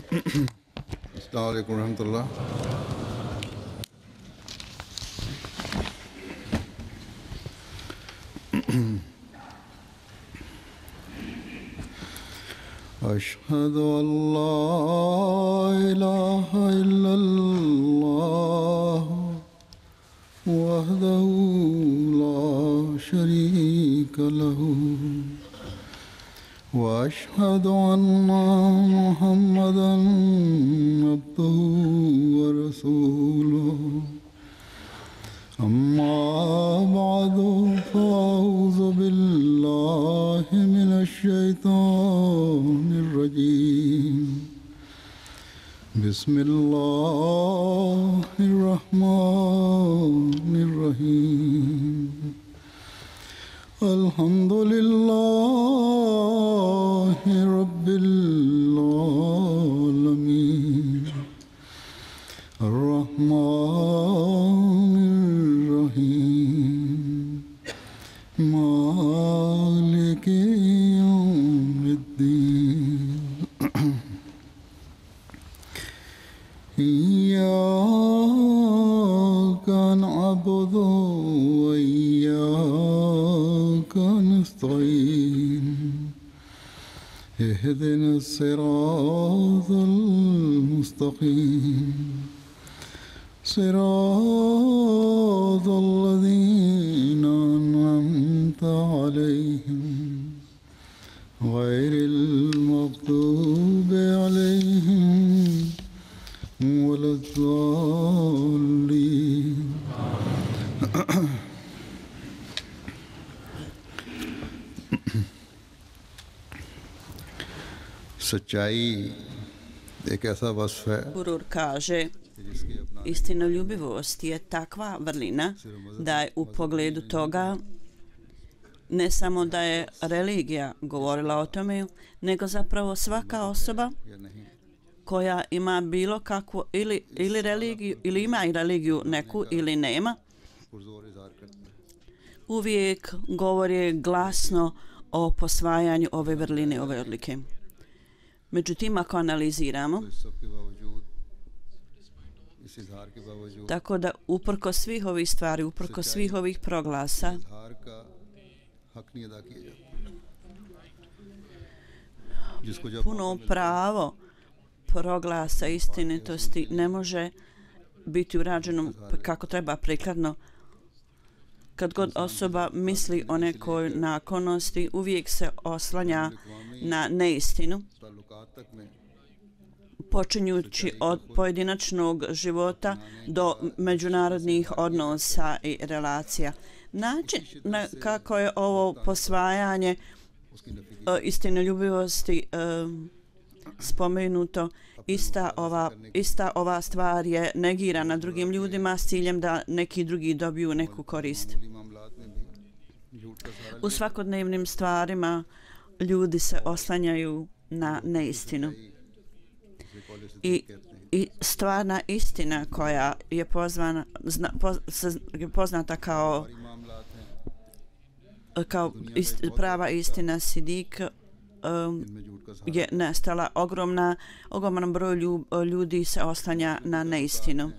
अस्सलाम वालेकुम रहमतुल्लाह। أشهد أن لا إله إلا الله وحده لا شريك له وأشهد أن محمدا عبده ورسوله أما بعد فأعوذ بالله من الشيطان الرجيم بسم الله الرحمن الرحيم الحمد لله رب العالمين الرحمن الرحيم مالك يوم الدين إياك نعبد وإياك نستعين اهدنا الصراط المستقيم صراط الذين أنعمت عليهم غير المغضوب عليهم ولا الضالين सच्चाई एक ऐसा वस्फ है Gurur kaže, istinoljubivost je takva vrlina da je u pogledu toga ne samo da je religija govorila o tome, nego zapravo svaka osoba koja ima bilo kakvu ili religiju, ili ima i religiju neku ili nema, uvijek govori glasno o posvajanju ove vrline, ove odlike. Međutim, ako analiziramo, tako da uprko svih ovih stvari, uprko svih ovih proglasa, puno pravo proglasa istinitosti ne može biti urađeno kako treba prikladno. Kad god osoba misli o nekoj naklonosti, uvijek se oslanja na neistinu, počinjući od pojedinačnog života do međunarodnih odnosa i relacija. Način kako je ovo posvajanje istinoljubivosti spomenuto, ista ova stvar je negirana drugim ljudima s ciljem da neki drugi dobiju neku korist. U svakodnevnim stvarima ljudi se oslanjaju na neistinu. I stvarna istina koja je poznata kao prava istina Sidik je nestala. Ogroman broj ljudi se oslanja na neistinu.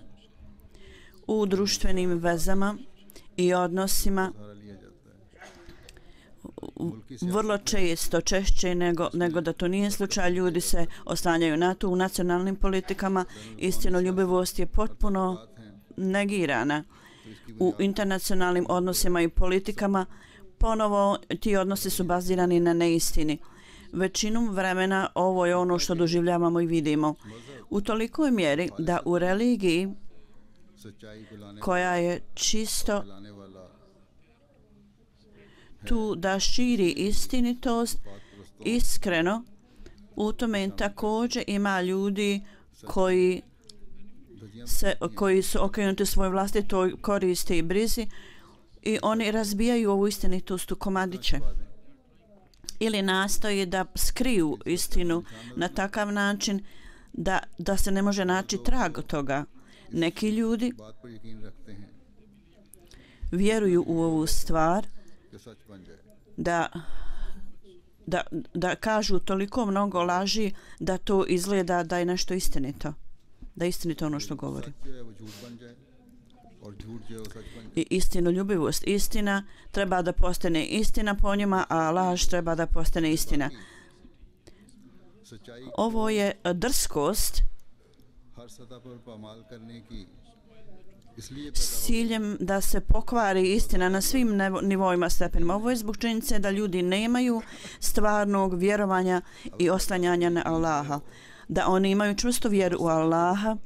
U društvenim vezama i odnosima vrlo često, češće nego da to nije slučaj, ljudi se oslanjaju na to. U nacionalnim politikama istinoljubivost je potpuno negirana. U internacionalnim odnosima i politikama ponovo ti odnosi su bazirani na neistini. Većinom vremena ovo je ono što doživljavamo i vidimo. U tolikoj mjeri da u religiji koja je čisto tu da širi istinitost, iskreno, u tome također ima ljudi koji su okrenuti svoj vlastitoj koristi i brizi i oni razbijaju ovu istinitost u komadiće. Ili nastoji da skriju istinu na takav način da se ne može naći trag toga. Neki ljudi vjeruju u ovu stvar da da kažu toliko mnogo laži da to izgleda da je nešto istinito. Da je istinito ono što govori. I istinoljubivost, istina treba da postane istina po njima, a laž treba da postane istina. Ovo je drskost s ciljem da se pokvari istina na svim nivoima stepenima. Ovo je zbog činjenice da ljudi nemaju stvarnog vjerovanja i oslanjanja na Allaha. Da oni imaju čvrstu vjeru u Allaha,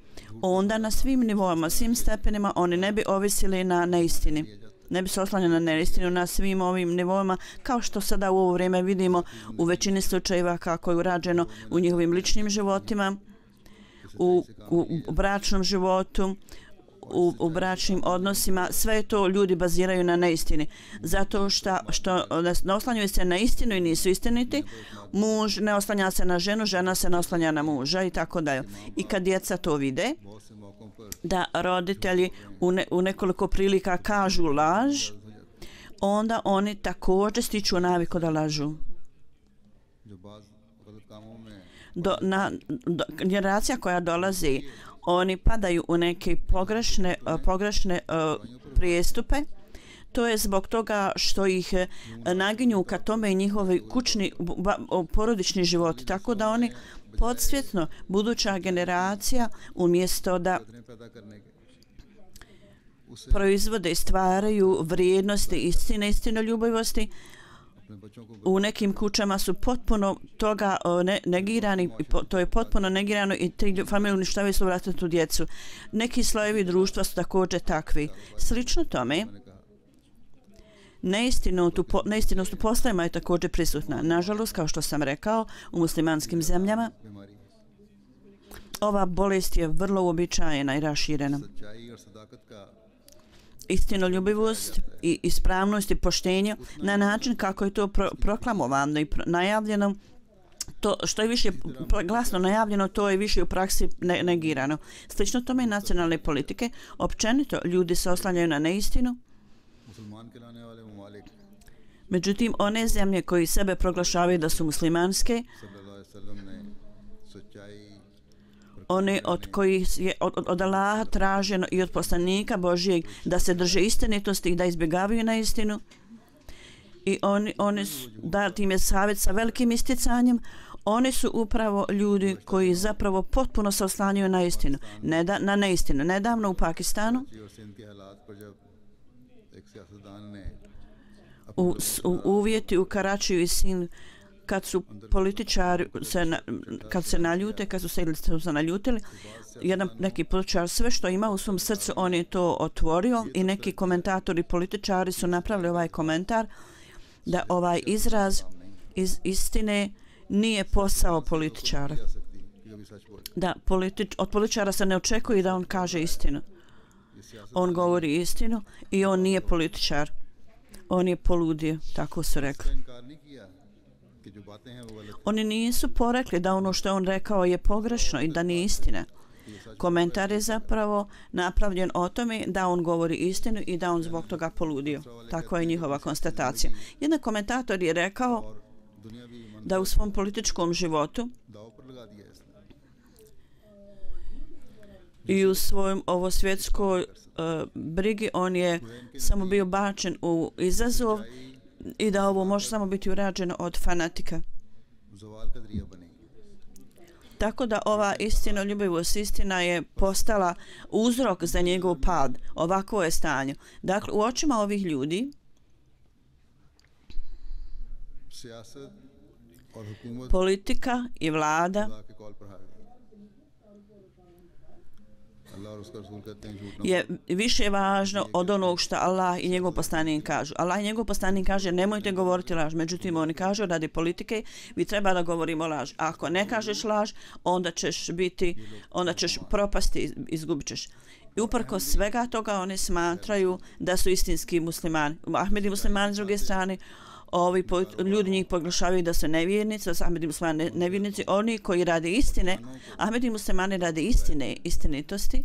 onda na svim nivoima, svim stepenima oni ne bi ovisili na neistini. Ne bi se oslanjali na neistinu na svim ovim nivoima, kao što sada u ovo vrijeme vidimo u većini slučajeva kako je urađeno u njihovim ličnim životima, u bračnom životu, u bračnim odnosima. Sve to ljudi baziraju na neistini. Zato što ne oslanjaju se na istinu i nisu istiniti, muž ne oslanja se na ženu, žena se ne oslanja na muža i tako dalje. I kad djeca to vide, da roditelji u nekoliko prilika kažu laž, onda oni također stiču naviku da lažu. Generacija koja dolazi, oni padaju u neke pogrešne prijestupe. To je zbog toga što ih naginju ka tome i njihovi kućni porodični život. Tako da oni podsvjetno, buduća generacija, umjesto da proizvode i stvaraju vrijednosti istine, istinoljubivosti, u nekim kućama su potpuno toga negirani, to je potpuno negirano i ti familije uništavaju svoju vlastitu djecu. Neki slojevi društva su također takvi. Slično tome, neistinost u poslovima je također prisutna. Nažalost, kao što sam rekao, u muslimanskim zemljama ova bolest je vrlo uobičajena i raširena. Istinoljubivost i ispravnost i poštenje na način kako je to proklamovano i najavljeno, to što je više glasno najavljeno, to je više u praksi negirano. Slično tome i nacionalne politike. Općenito ljudi se oslanjaju na neistinu. Međutim, one zemlje koji sebe proglašavaju da su muslimanske, one od kojih je od Allaha traženo i od poslanika Božijeg da se drže istinitosti i da izbjegavaju na istinu, i oni su dati im je savjet sa velikim isticanjem. Oni su upravo ljudi koji zapravo potpuno se oslanjaju na istinu, na neistinu. Nedavno u Pakistanu u uvjeti u Karačiju i Sindh, kad su političari kad se naljutili, neki političar sve što ima u svom srcu on je to otvorio, i neki komentatori političari su napravili ovaj komentar da ovaj izraz iz istine nije posao političara. Da od političara se ne očekuje da on kaže istinu. On govori istinu i on nije političar. On je poludio, tako su rekli. Oni nisu porekli da ono što je on rekao je pogrešno i da nije istina. Komentar je zapravo napravljen o tome da on govori istinu i da on zbog toga poludio. Tako je njihova konstatacija. Jedan komentator je rekao da u svom političkom životu i u svojom svjetskoj brigi on je samo bio bačen u izazov i da ovo može samo biti urađeno od fanatika. Tako da ova istinoljubivost, istina je postala uzrok za njegov pad. Ovako je stanje. Dakle, u očima ovih ljudi politika i vlada je više važno od onog što Allah i njegov poslanik kažu. Allah i njegov poslanik kaže nemojte govoriti laž, međutim oni kažu radi politike vi treba da govorimo laž. Ako ne kažeš laž, onda ćeš propasti, izgubit ćeš. I uprkos svega toga oni smatraju da su istinski muslimani. Ahmedi muslimani s druge strane, ljudi njih proglašavaju da su nevjernici, da su Ahmedi muslimani nevjernici. Oni koji rade istine, Ahmedi muslimani rade istine, istinitosti,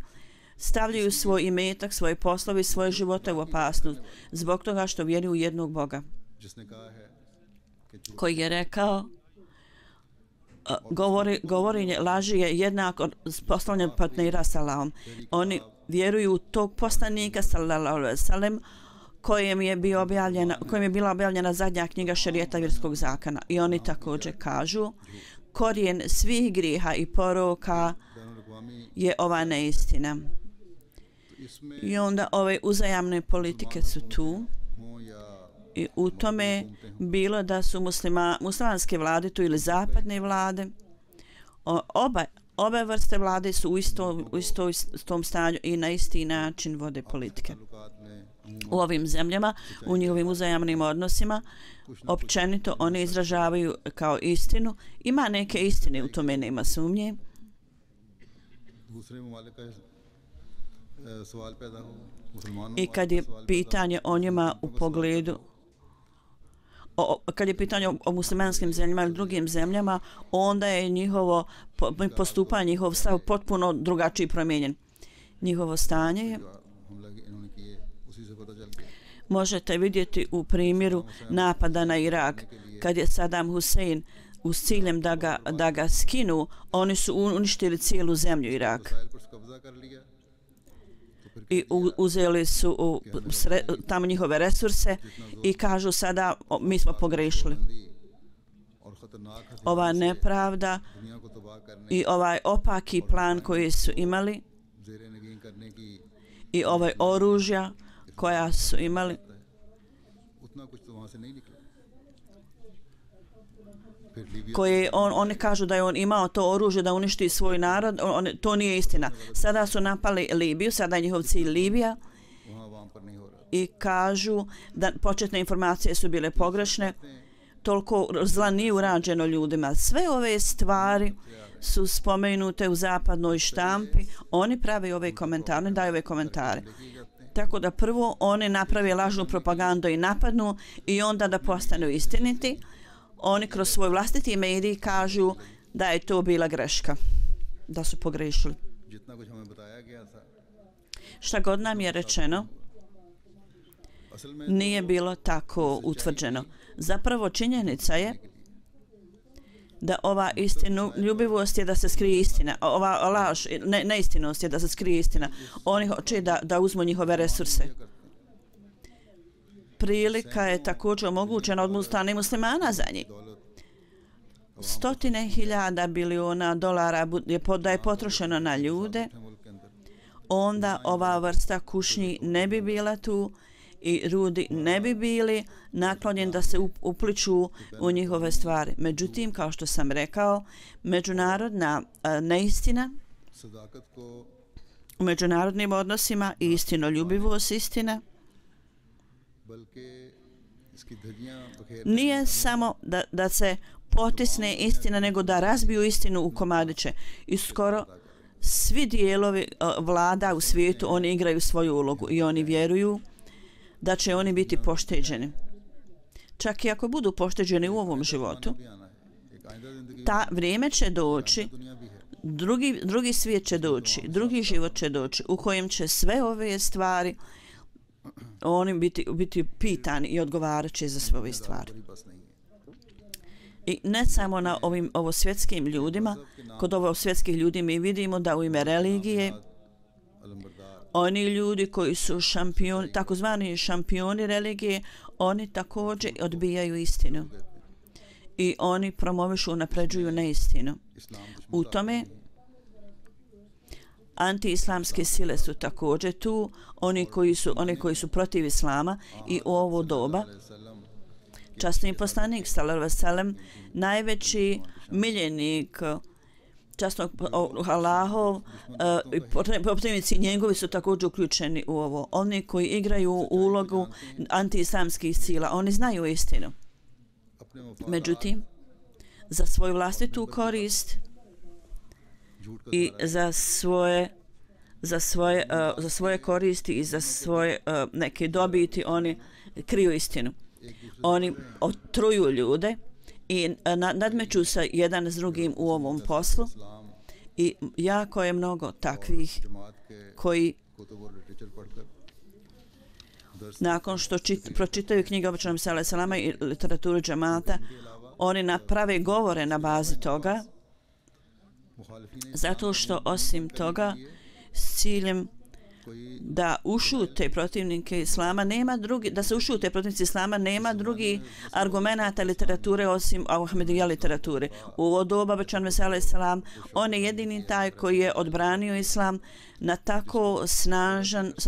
stavljaju svoj imetak, svoje poslovi, svoje živote u opasnost zbog toga što vjeruju u jednog Boga. koji je rekao govorenje laži je jednako postavljanje partnera s Allahom. Oni vjeruju u tog poslanika sallallahu alejhi ve sellem kojem je bila objavljena zadnja knjiga šerijata vjerskog zakona. I oni također kažu korijen svih grijeha i poroka je ova neistina. I onda ove uzajamne politike su tu i u tome bilo da su muslimanske vlade tu ili zapadne vlade. Obe vrste vlade su u istom stanju i na isti način vode politike. U ovim zemljama, u njihovim uzajamnim odnosima, općenito oni izražavaju kao istinu. Ima neke istine, u tome nema sumnje. I kad je pitanje o njima u pogledu kad je pitanje o muslimanskim zemljama ili drugim zemljama, onda je njihovo postupanje, njihov stav potpuno drugačiji promijenjen. Njihovo stanje je možete vidjeti u primjeru napada na Irak. Kad je Saddam Hussein s ciljem da ga skinu, oni su uništili cijelu zemlju Irak. I uzeli su tamo njihove resurse i kažu sada mi smo pogrešili. Ova nepravda i ovaj opaki plan koji su imali i ovaj oružja koja su imali koje oni kažu da je on imao to oružje da uništi svoj narod, to nije istina. Sada su napali Libiju, sada je njihov cilj Libija i kažu da početne informacije su bile pogrešne, toliko zla nije urađeno ljudima. Sve ove stvari su spomenute u zapadnoj štampi, oni prave ove komentare, daju ove komentare. Tako da prvo oni naprave lažnu propagandu i napadnu i onda da postanu istiniti. Oni kroz svoj vlastiti medij kažu da je to bila greška, da su pogrešili. Šta god nam je rečeno, nije bilo tako utvrđeno. Zapravo činjenica je da ova istinoljubivost je da se skrije istina, ova laž, neistinost je da se skrije istina. Oni hoće da uzmu njihove resurse. Prilika je također omogućena od strane muslimana za njih. 100.000 biliona dolara da je potrošeno na ljude, onda ova vrsta kušnji ne bi bila tu i ljudi ne bi bili naklonjeni da se upliču u njihove stvari. Međutim, kao što sam rekao, međunarodna neistina u međunarodnim odnosima i istinoljubivost istina nije samo da se potisne istina, nego da razbiju istinu u komadiće. I skoro svi dijelovi vlada u svijetu, oni igraju svoju ulogu i oni vjeruju da će oni biti pošteđeni. Čak i ako budu pošteđeni u ovom životu, ta vrijeme će doći, drugi svijet će doći, drugi život će doći u kojem će sve ove stvari oni biti pitani i odgovarat će za sve ove stvari. I ne samo na ovo svjetskim ljudima, kod ovo svjetskih ljudi mi vidimo da u ime religije oni ljudi koji su šampioni, takozvani šampioni religije, oni također odbijaju istinu. I oni promovišu, napređuju neistinu. U tome anti-islamske sile su također tu, oni koji su protiv islama i u ovo doba. Časni poslanik sallallahu alejhi ve sellem, najveći miljenik časnog Allahov, protivnici njegovi su također uključeni u ovo. Oni koji igraju ulogu anti-islamskih sila, oni znaju istinu. Međutim, za svoju vlastitu korist i za svoje koristi i za svoje neke dobiti oni kriju istinu. Oni otruju ljude i nadmeću se jedan s drugim u ovom poslu i jako je mnogo takvih koji nakon što pročitaju knjige obećanog Mesija selama i literaturu džemata, oni naprave govore na bazi toga, zato što osim toga s ciljem da ušute protivnike islama nema drugi, da se ušute protivnici islama nema drugi argumenata literature osim Ahmedija literature. U ovo doba obećanog Mesija selam on je jedini taj koji je odbranio islam na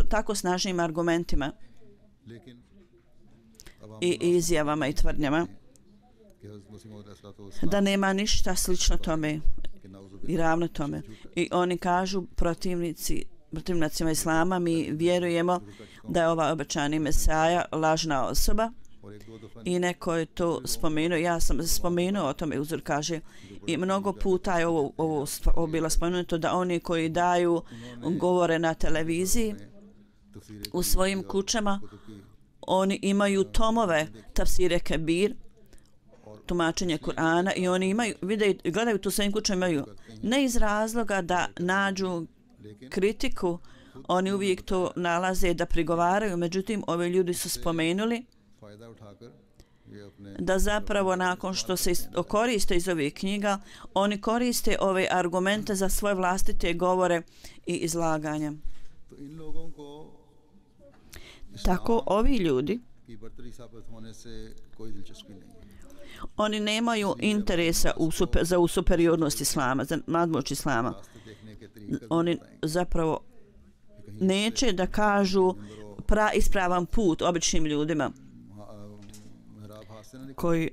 tako snažnim argumentima i izjavama i tvrdnjama da ništa slično tome i ravno tome. I oni kažu protivnicima islama, mi vjerujemo da je ova obećani Mesaja lažna osoba i neko je to spomenuo, ja sam spomenuo o tome, uzor kaže, i mnogo puta je ovo bilo spomenuto da oni koji daju govore na televiziji u svojim kućama, oni imaju tomove tafsire Kebir, tumačenje Kur'ana i oni gledaju tu svojim kućama, imaju ne iz razloga da nađu kritiku, oni uvijek to nalaze da prigovaraju, međutim ovi ljudi su spomenuli da zapravo nakon što se koriste iz ovih knjiga, oni koriste ove argumente za svoje vlastite govore i izlaganja. Tako ovi ljudi oni nemaju interesa za superiornost islama, za nadmoć islama. Oni zapravo neće da kažu ispravan put običnim ljudima koji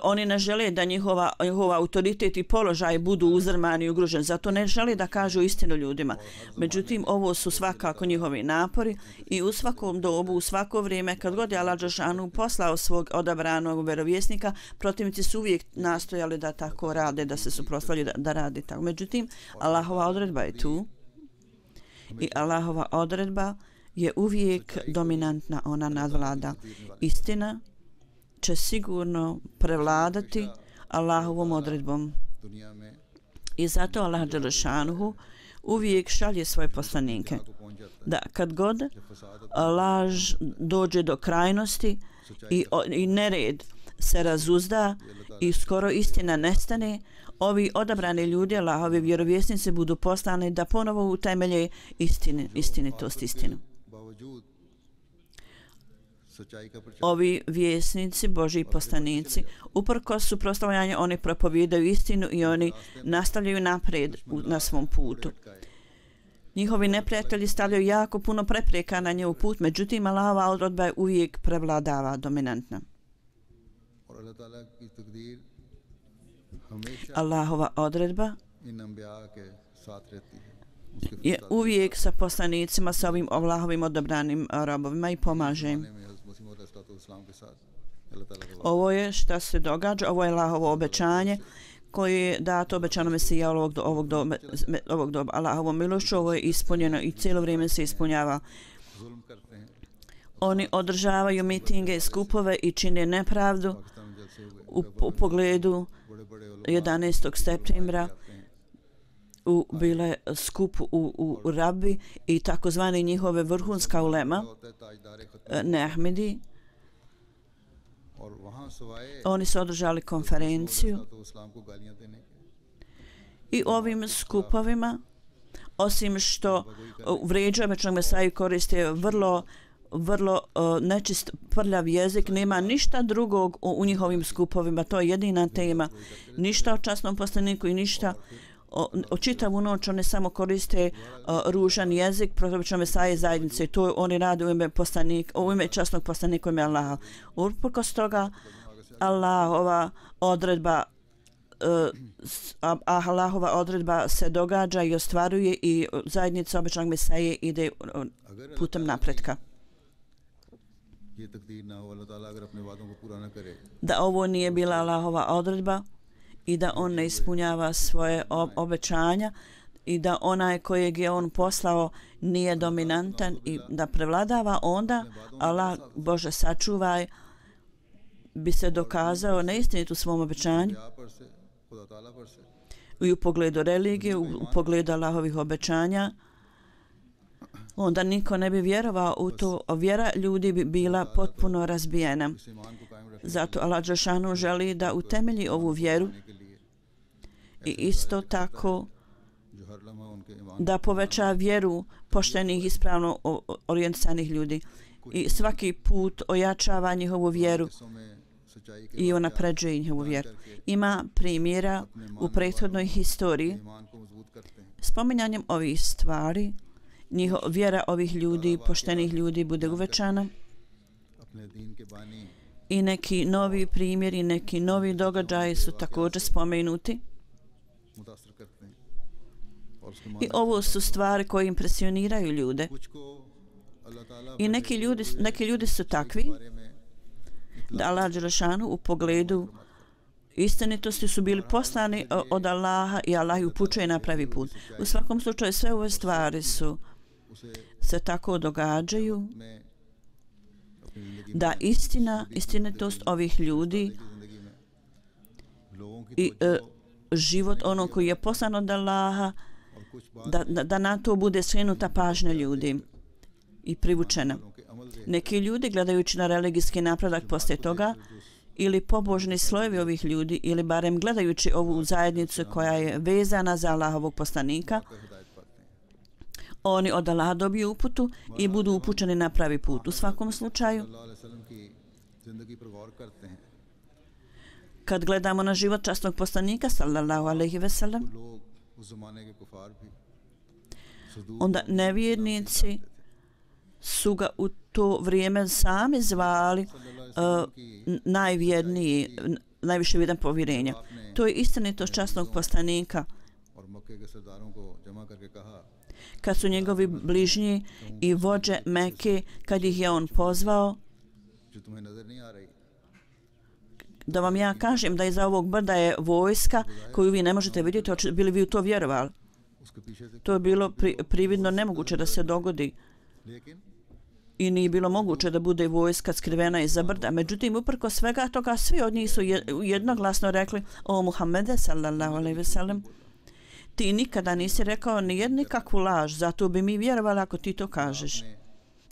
oni ne žele da njihova autoritet i položaj budu uzrmani i ugroženi, zato ne žele da kažu istinu ljudima. Međutim, ovo su svakako njihovi napori i u svakom dobu, u svako vrijeme, kad god je Allah dželešanu poslao svog odabranog vjerovjesnika, protivnici su uvijek nastojali da tako rade, da se suprotstavljaju da radi tako. Međutim, Allahova odredba je tu i Allahova odredba je uvijek dominantna, ona nadvlada. Istina će sigurno prevladati Allahovom odredbom. I zato Allah dželešanuhu uvijek šalje svoje poslanike. Da kad god laž dođe do krajnosti i nered se razuzda i skoro istina nestane, ovi odabrani ljudi, Allahovi vjerovjesnici, budu poslani da ponovo utemelje istinitost istinu. Ovi vjesnici, Božji poslanici, uprkos suprotstavljanju, oni propovijedaju istinu i oni nastavljaju naprijed na svom putu. Njihovi neprijatelji stavljaju jako puno prepreka na njihov put, međutim, Allahova odredba je uvijek prevladava, dominantna. Allahova odredba je uvijek sa poslanicima, sa ovim Allahovim odabranim robovima i pomaže im. Ovo je šta se događa, ovo je Allahovo obećanje koje je dato obećanom Mesija ovog doba. Allahovom milošću ovo je ispunjeno i cijelo vrijeme se ispunjava. Oni održavaju mitinge, skupove i čine nepravdu u pogledu 11. septembra bile skup u Rabi i takozvani njihove vrhunska ulema Ahmedi. Oni su održali konferenciju i ovim skupovima, osim što vrijeđaju obećanog Mesaju, koriste vrlo nečist prljav jezik, nema ništa drugog u njihovim skupovima, to je jedina tema. Ništa o časnom poslaniku i ništa o čitavu noć, oni samo koriste ružan jezik protiv obećanog Mesaje zajednice. To oni rade u ime časnog poslanika, u ime Allaha. Uprkos toga, Allahova odredba se događa i ostvaruje i zajednica obećanog Mesaje ide putem napretka. Da ovo nije bila Allahova odredba i da on ne ispunjava svoje obećanja i da onaj kojeg je on poslao nije dominantan i da prevladava, onda Allah, Bože sačuvaj, bi se dokazao neistinit u svom obećanju i u pogledu religije, u pogledu Allahovih obećanja onda niko ne bi vjerovao u to. Vjera ljudi bi bila potpuno razbijena. Zato Allah dželešanu želi da utemelji ovu vjeru i isto tako da poveća vjeru poštenih, ispravno orijentisanih ljudi. I svaki put ojačava njihovu vjeru i unapređuje njihovu vjeru. Ima primjera u prethodnoj historiji. Spominjanjem ovih stvari, vjera ovih ljudi, poštenih ljudi, bude uvećana. I neki novi primjeri, neki novi događaji su također spomenuti. I ovo su stvari koje impresioniraju ljude. I neki ljudi su takvi da Allah dželešanu u pogledu istinitosti su bili poslani od Allaha i Allah ih upućuje na pravi put. U svakom slučaju sve ove stvari se tako događaju da istinitost ovih ljudi i život onog koji je poslan od Allaha, da na to bude skrenuta pažnja ljudi i privučena. Neki ljudi gledajući na religijski napredak poslije toga ili pobožni slojevi ovih ljudi ili barem gledajući ovu zajednicu koja je vezana za Allahovog poslanika, oni od Allaha dobiju uputu i budu upućeni na pravi put. U svakom slučaju, kad gledamo na život časnog poslanika sallallahu alejhi ve sellem, onda nevjernici su ga u to vrijeme sami zvali najvjerniji, najviše vrijedan povjerenja. To je istinitost časnog poslanika. Kad su njegovi bližnji i vođe Mekke, kad ih je on pozvao, da vam ja kažem da iza ovog brda je vojska koju vi ne možete vidjeti, bili vi u to vjerovali? To je bilo prividno nemoguće da se dogodi. I nije bilo moguće da bude vojska skrivena iza brda. Međutim, uprko svega toga, svi od njih su jednoglasno rekli: o Muhammede sallallahu alejhi ve sellem, ti nikada nisi rekao ni nikakvu laž, zato bi mi vjerovali ako ti to kažeš.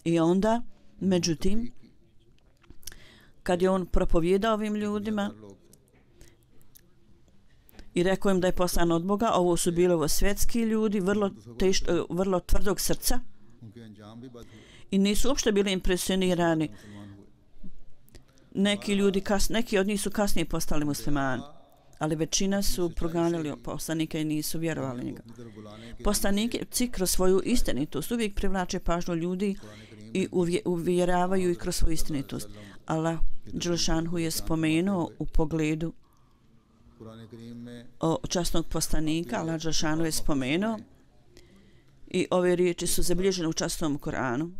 I onda, međutim, kad je on propovijedao ovim ljudima i rekao im da je poslan od Boga, ovo su bili svjetski ljudi, vrlo tvrdog srca, i nisu uopšte bili impresionirani. Neki od njih su kasnije postali muslimani, ali većina su proganjali poslanika i nisu vjerovali njega. Poslanici kroz svoju istinitost uvijek privlače pažnju ljudi i uvjeravaju ih kroz svoju istinitost. Allah dželešanu je spomenuo u pogledu časnog poslanika, Allah dželešanu je spomenuo i ove riječi su zabilježene u časnom Koranu.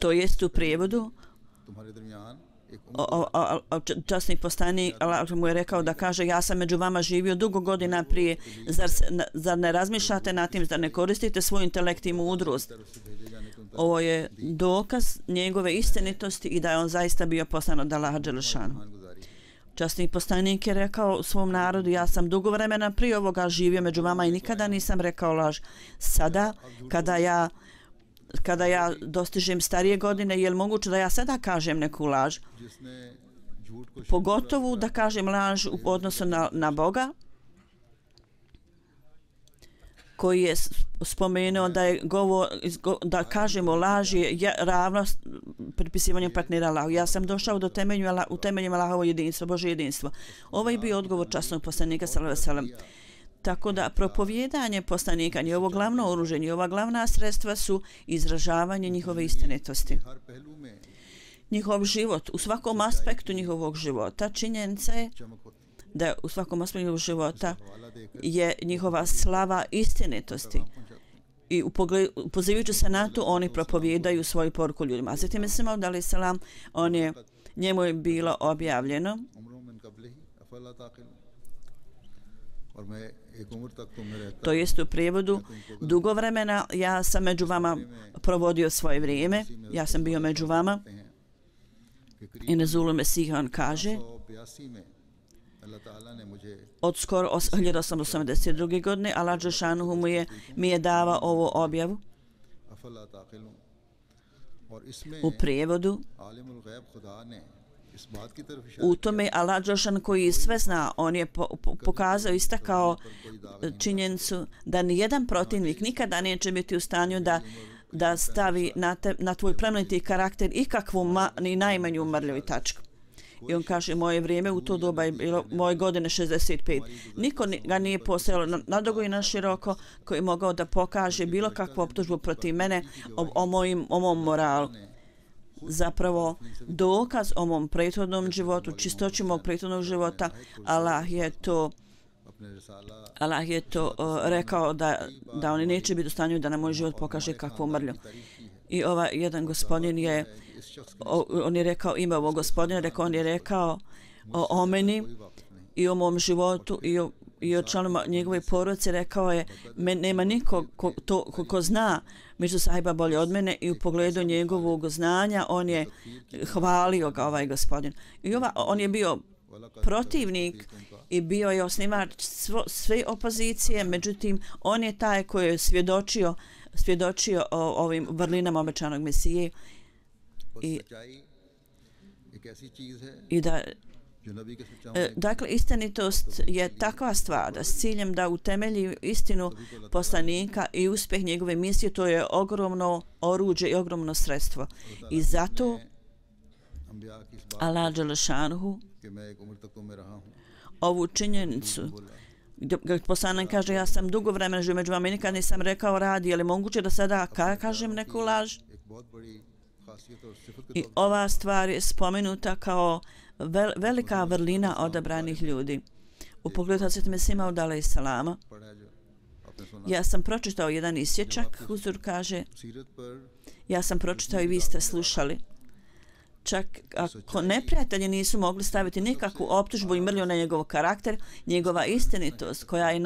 To jest u prijevodu časni poslanik Allah mu je rekao da kaže: ja sam među vama živio dugo godina prije, zar ne razmišljate nad tim, zar ne koristite svoj intelekt i mudrost? Ovo je dokaz njegove istinitosti i da je on zaista bio poslan od Allaha dželešanu. Časni poslanik je rekao svom narodu: ja sam dugo vremena prije ovoga živio među vama i nikada nisam rekao laž. Sada, kada ja dostižem starije godine, je li moguće da ja sada kažem neku laž? Pogotovo da kažem laž u odnosu na Boga, koji je spomenuo da kažemo laž je ravno pripisivanjem partnera Allahu. Ja sam došao do temeljima Allahovo jedinstvo, Božje jedinstvo. Ovaj je bio odgovor časnog poslanika sallallahu alejhi ve sellem. Tako da propovijedanje poslanika, njihovo glavno oružje, njihova glavna sredstva su izražavanje njihove istinitosti. Njihov život, u svakom aspektu njihovog života, činjenica je da u svakom aspektu njihovog života je njihova slava istinitosti. I pozivajući se na to, oni propovijedaju svoju poruku ljudima. Zatim Mesih Maud alejhi selam, njemu je bilo objavljeno to jest u prijevodu: dugo vremena ja sam među vama provodio svoje vrijeme, ja sam bio među vama I Nezulu Mesih on kaže, od skoro 1882. godine Allah Đelšanuhu mi je dava ovo objavu u prijevodu. U tome Allah Đelšan koji sve zna, on je pokazao, istakao činjenicu da nijedan protivnik nikada neće biti u stanju da stavi na tvoj plemeniti karakter ikakvu ni najmanju mrlju tačku. I on kaže, moje vrijeme u to doba je bilo moje godine 65. Niko ga nije postojalo nadugo i na široko koji je mogao da pokaže bilo kakvu optužbu protiv mene o mom moralu. Zapravo, dokaz o mom prethodnom životu, čistoći mog prethodnog života, Allah je to rekao da oni neće biti u stanju da na moj život pokaže kakvu mrlju. I jedan gospodin on je rekao ime ovog gospodina, on je rekao o meni i o mom životu i o članima njegove porodice, rekao je, nema niko ko zna među sahiba bolje od mene i u pogledu njegovog znanja on je hvalio ga ovaj gospodin. I on je bio protivnik i bio je osnivač sve opozicije, međutim on je taj koji je svjedočio o ovim vrlinama obećanog Mesije i da dakle, istinitost je takva stvar da s ciljem da utemelji istinu poslanika i uspjeh njegove misije, to je ogromno oruđe i ogromno sredstvo. I zato Allah Đelšanuhu ovu činjenicu, poslanik kaže, ja sam dugo vremena živio među vama i nikad nisam rekao radi, je li moguće da sada kažem neku laž? I ova stvar je spomenuta kao velika vrlina odabranih ljudi. U pogledu Hazreti Mesih Maud alejhi selama, ja sam pročitao jedan isječak, Huzur kaže, ja sam pročitao i vi ste slušali. Čak ako neprijatelji nisu mogli staviti nikakvu optužbu i mrlju na njegov karakter, njegova istinitost, koja je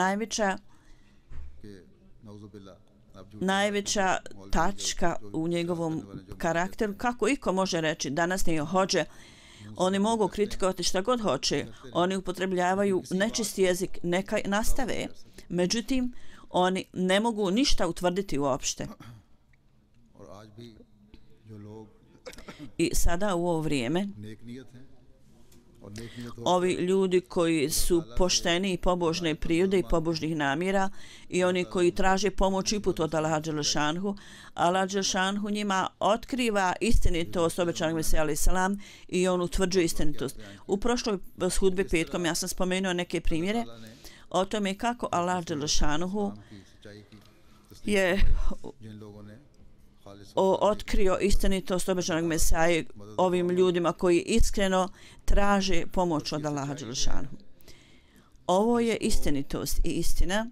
najveća tačka u njegovom karakteru, kako iko može reći, danas nije hođe, oni mogu kritikovati šta god hoće, oni upotrebljavaju nečisti jezik, neka nastave, međutim, oni ne mogu ništa utvrditi uopšte. I sada u ovo vrijeme ovi ljudi koji su pošteni i pobožne prirode i pobožnih namjera i oni koji traže pomoć i put od Allaha Đelšanhu, Allah Đelšanhu njima otkriva istinitost obećanog Mesija alejhi selam i on utvrđuje istinitost. U prošloj hudbi petkom ja sam spomenuo neke primjere o tome kako Allah Đelšanhu je otkrio istinitost obećanog Mesija ovim ljudima koji iskreno traže pomoć od Allaha Đelšanhu. Ovo je istinitost i istina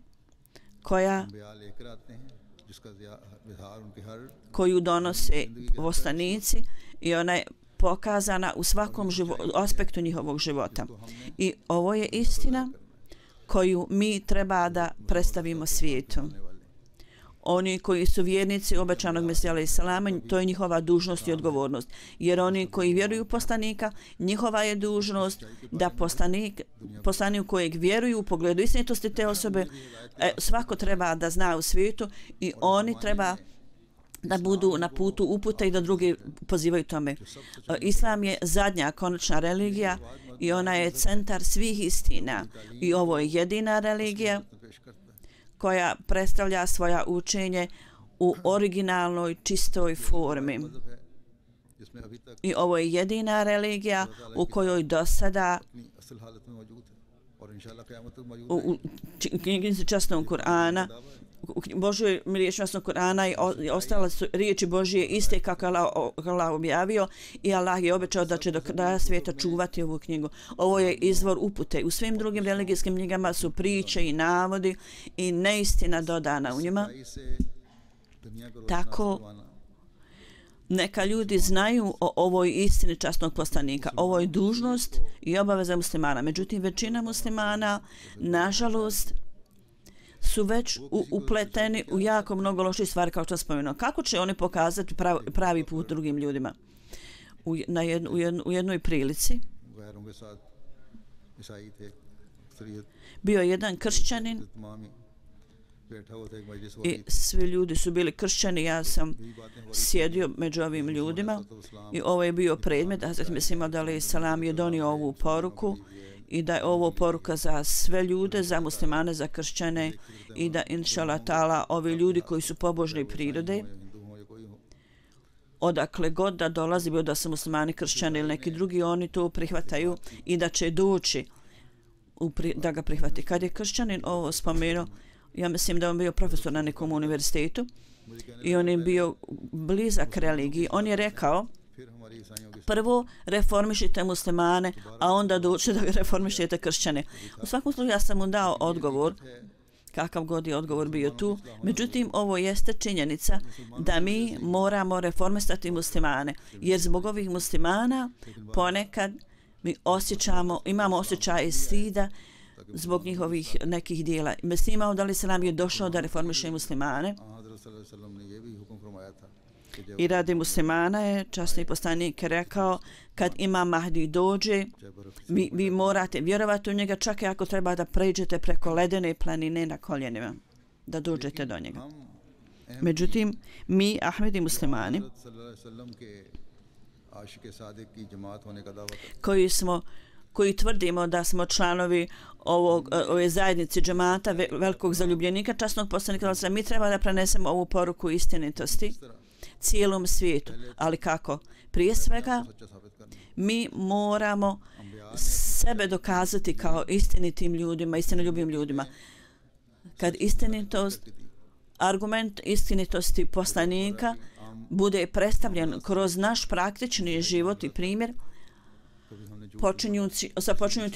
koju donose poslanici i ona je pokazana u svakom aspektu njihovog života. I ovo je istina koju mi treba da predstavimo svijetu. Oni koji su vjernici obećanog Mesija alejhi selama, to je njihova dužnost i odgovornost. Jer oni koji vjeruju poslanika, njihova je dužnost da poslanik kojeg vjeruju u pogledu istinitosti te osobe, svako treba da zna u svijetu i oni treba da budu na putu upute i da drugi pozivaju tome. Islam je zadnja konačna religija i ona je centar svih istina. I ovo je jedina religija koja predstavlja svoja učenje u originalnoj, čistoj formi. I ovo je jedina religija u kojoj do sada u knjižnici časnog Kur'ana, u Božoj riječi časnog Kur'ana i ostale su riječi Božije iste kako Allah objavio i Allah je obećao da će do kraja svijeta čuvati ovu knjigu. Ovo je izvor upute. U svim drugim religijskim knjigama su priče i navodi i neistina dodana u njima. Tako neka ljudi znaju o ovoj istini časnog poslanika. Ovo je dužnost i obaveza muslimana. Međutim, većina muslimana, nažalost, su već upleteni u jako mnogo loših stvari, kao što sam spomenuo. Kako će oni pokazati pravi put drugim ljudima? u jednoj prilici bio jedan kršćanin i svi ljudi su bili kršćani. Ja sam sjedio među ovim ljudima i ovo je bio predmet. Hazret Mesih Maud alejhi selam je donio ovu poruku i da je ovo poruka za sve ljude, za muslimane, za kršćane i da inšallah ta'ala ovi ljudi koji su pobožne prirode, odakle god da dolazi, bilo da su muslimani, kršćani ili neki drugi, oni to prihvataju i da će doći da ga prihvati. Kad je kršćanin ovo spomenuo, ja mislim da on bio profesor na nekom univerzitetu i on je bio blizak religiji. On je rekao, prvo reformišite muslimane, a onda doći da reformišete kršćane. U svakom slučaju ja sam mu dao odgovor, kakav god je odgovor bio tu. Međutim, ovo jeste činjenica da mi moramo reformisati muslimane, jer zbog ovih muslimana ponekad mi imamo osjećaj stida zbog njihovih nekih dijela. Mesih Maud alejhi selam je došao da reformiše muslimane i radi muslimana je časni poslanik rekao, kad Imam Mahdi dođe, vi morate vjerovati u njega, čak i ako treba da pređete preko ledene planine na koljenima, da dođete do njega. Međutim, mi, Ahmedi muslimani, koji tvrdimo da smo članovi ove zajednice džemata velikog zaljubljenika časnog poslanika, mi treba da prenesemo ovu poruku istinitosti cijelom svijetu. Ali kako? Prije svega, mi moramo sebe dokazati kao istinitim ljudima, istinoljubim ljudima. Kad argument istinitosti poslanika bude predstavljen kroz naš praktični život i primjer, počinjući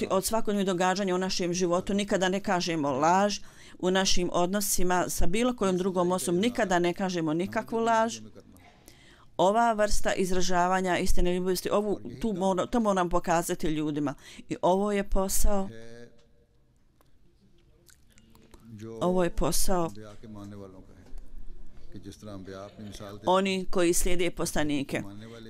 od svakodnevnih događanja u našem životu, nikada ne kažemo laž u našim odnosima sa bilo kojom drugom osobom, nikada ne kažemo nikakvu laž. Ova vrsta izražavanja istine ljubavi, to moram pokazati ljudima. I ovo je posao oni koji slijede poslanike.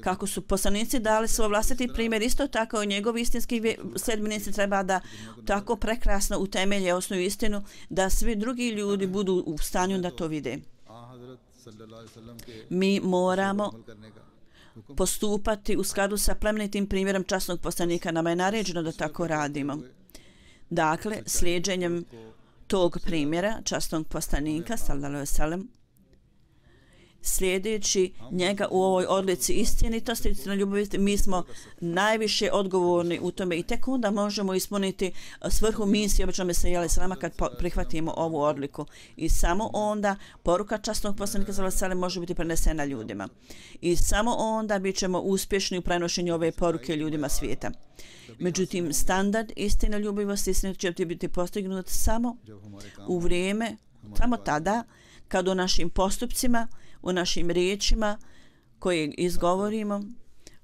Kako su poslanici dali svoj vlastiti primjer, isto tako i njegovi istinski sledbenici treba da tako prekrasno utemelje osnovu istinu da svi drugi ljudi budu u stanju da to vide. Mi moramo postupati u skladu sa plemenitim primjerom časnog poslanika. Nama je naređeno da tako radimo. Dakle, slijedženjem tog primjera časnog poslanika, sallallahu alejhi ve sellem, slijedeći njega u ovoj odlici istinitosti i ljubavi, mi smo najviše odgovorni u tome i tek onda možemo ispuniti svrhu misije običnog Mesija alejhi selama kad prihvatimo ovu odliku. I samo onda poruka časnog poslanika sallallahu alejhi ve sellem može biti prenesena ljudima. I samo onda bit ćemo uspješni u prenošenju ove poruke ljudima svijeta. Međutim, standard istine ljubivosti će biti postignut samo u vrijeme, samo tada kad u našim postupcima, u našim riječima koje izgovorimo,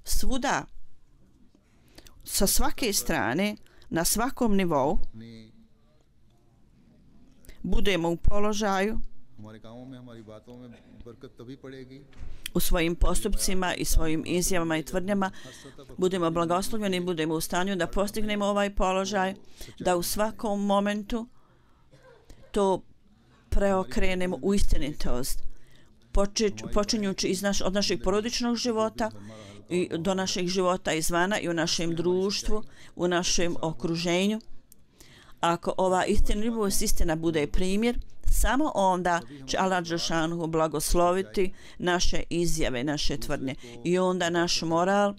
svuda, sa svake strane, na svakom nivou, budemo u položaju u svojim postupcima i svojim izjavama i tvrdnjama, budemo blagoslovljeni, budemo u stanju da postignemo ovaj položaj, da u svakom momentu to preokrenemo u istinitost, počinjući od našeg porodičnog života i do našeg života izvana i u našem društvu, u našem okruženju. Ako ova istina bude primjer, samo onda će Allah dželešanohu blagosloviti naše izjave, naše tvrdnje. I onda naš moral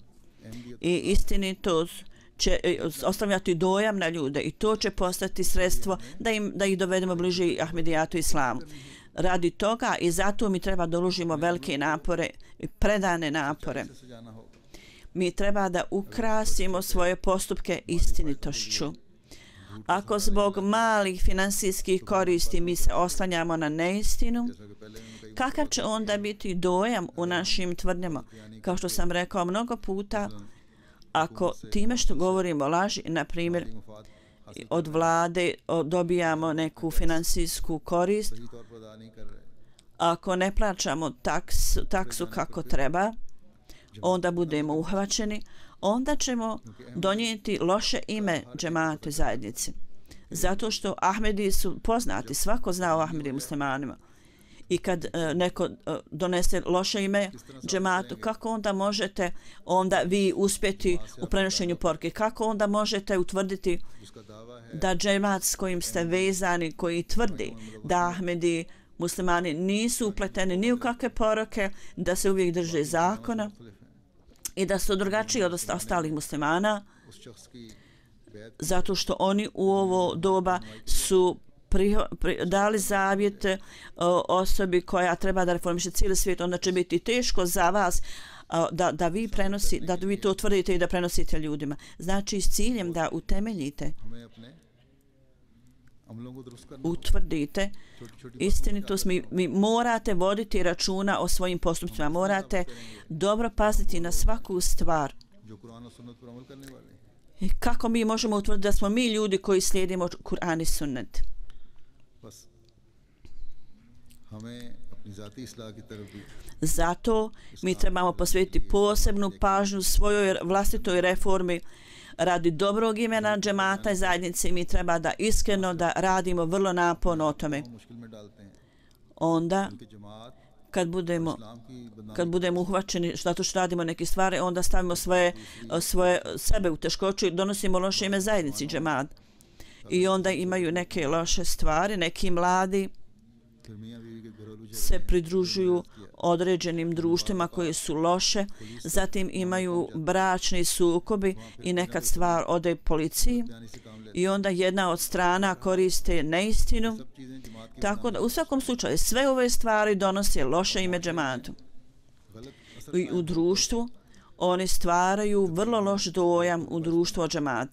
i istinitost će ostavljati dojam na ljude i to će postati sredstvo da ih dovedemo bliže Ahmedijatu islamu. Radi toga i zato mi treba da uložimo velike napore i predane napore. Mi treba da ukrasimo svoje postupke istinitošću. Ako zbog malih finansijskih koristi mi se oslanjamo na neistinu, kakav će onda biti dojam u našim tvrdnjama? Kao što sam rekao mnogo puta, ako time što govorimo laži, na primjer, od vlade dobijamo neku finansijsku korist, ako ne plaćamo taksu kako treba, onda budemo uhvaćeni, onda ćemo donijeti loše ime džematu zajednici. Zato što Ahmedi su poznati, svako zna o Ahmedi muslimanima. I kad neko donese loše ime džematu, kako onda možete onda vi uspjeti u prenošenju poruke? Kako onda možete utvrditi da džemat s kojim ste vezani, koji tvrdi da Ahmedi muslimani nisu upleteni ni u kakve poruke, da se uvijek drže zakona i da su drugačiji od ostalih muslimana, zato što oni u ovo doba su dali zavjet osobi koja treba da reformiše cijeli svijet, onda će biti teško za vas da vi to tvrdite i da prenosite ljudima. Znači s ciljem da utemeljite, utvrdite istinitost. Mi morate voditi računa o svojim postupcima, morate dobro paziti na svaku stvar. I kako mi možemo utvrditi da smo mi ljudi koji slijedimo Kur'an i sunnet? Zato mi trebamo posvetiti posebnu pažnju svojoj vlastitoj reformi radi dobrog imena džemata i zajednice. Mi treba da iskreno da radimo vrlo naporno o tome. Onda kad budemo uhvaćeni zato što radimo neke stvari, onda stavimo svoje sebe u teškoću i donosimo loše ime zajednici džemat. I onda imaju neke loše stvari, neki mladi se pridružuju određenim društvima koje su loše, zatim imaju bračni sukobi i nekad stvar ode policiji i onda jedna od strana koriste neistinu. Tako da u svakom slučaju sve ove stvari donose loše ime džematu. I u društvu oni stvaraju vrlo loš dojam u društvu o džemat.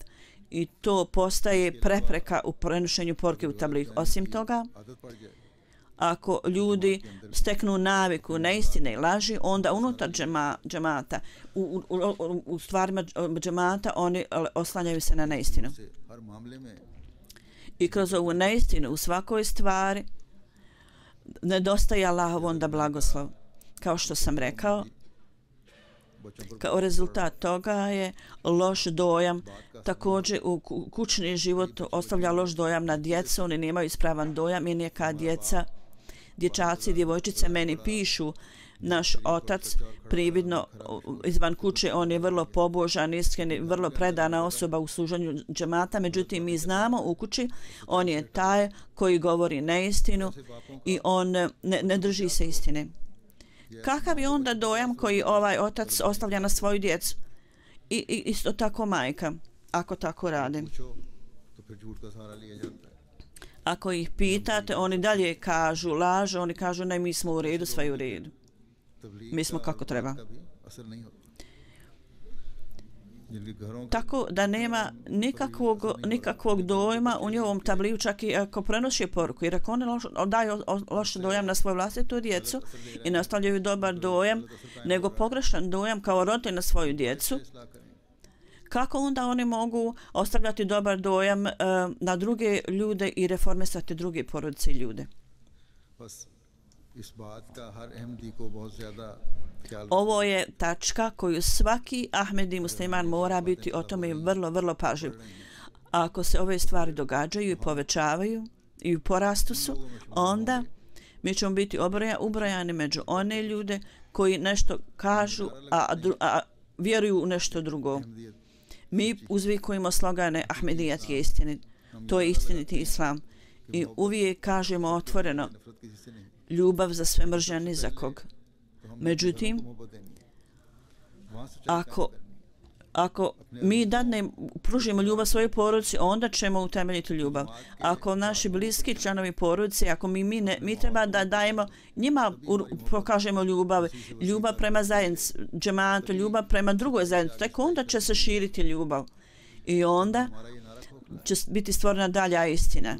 I to postaje prepreka u prenošenju poruke u tabligh. Osim toga, ako ljudi steknu naviku neistine i laži, onda unutar džemata, u stvarima džemata, oni oslanjaju se na neistinu. I kroz ovu neistinu u svakoj stvari nedostaje Allahov onda blagoslov. Kao što sam rekao, kao rezultat toga je loš dojam. Također u kućni život ostavlja loš dojam na djecu, oni nemaju ispravan dojam i neka dječaci i djevojčice meni pišu, naš otac prividno izvan kuće, on je vrlo pobožan, iskren, vrlo predana osoba u služenju džemata, međutim mi znamo u kući, on je taj koji govori neistinu i on ne drži se istine. Kakav je onda dojam koji ovaj otac ostavlja na svoju djecu? I isto tako majka, ako tako radi. Ako ih pitate, oni dalje kažu, lažu, oni kažu ne, mi smo u redu, sve je u redu. Mi smo kako treba. Tako da nema nikakvog dojma u njegovom tabliju, čak i ako prenosi poruku. Jer ako oni daju loš dojam na svoju vlastitu djecu i ne ostavljaju dobar dojam, nego pogrešan dojam kao roditelj na svoju djecu, kako onda oni mogu ostavljati dobar dojam na druge ljude i reformisati druge porodice i ljude? Ovo je tačka koju svaki Ahmedi musliman mora biti o tome vrlo, vrlo pažljiv. Ako se ove stvari događaju i povećavaju i u porastu su, onda mi ćemo biti ubrojani među one ljude koji nešto kažu, a vjeruju u nešto drugo. Mi uzvikujemo slogane Ahmedijat je istinit, to je istiniti islam. I uvijek kažemo otvoreno, ljubav za sve, mržnja ni za kog. Međutim, ako mi pružimo ljubav svojoj porodici, onda ćemo utemeljiti ljubav. Ako naši bliski članovi porodice, ako mi treba da dajemo njima, pokažemo ljubav prema zajednici, džematu, ljubav prema drugoj zajednici, tako onda će se širiti ljubav. I onda će biti stvorena dalja istina.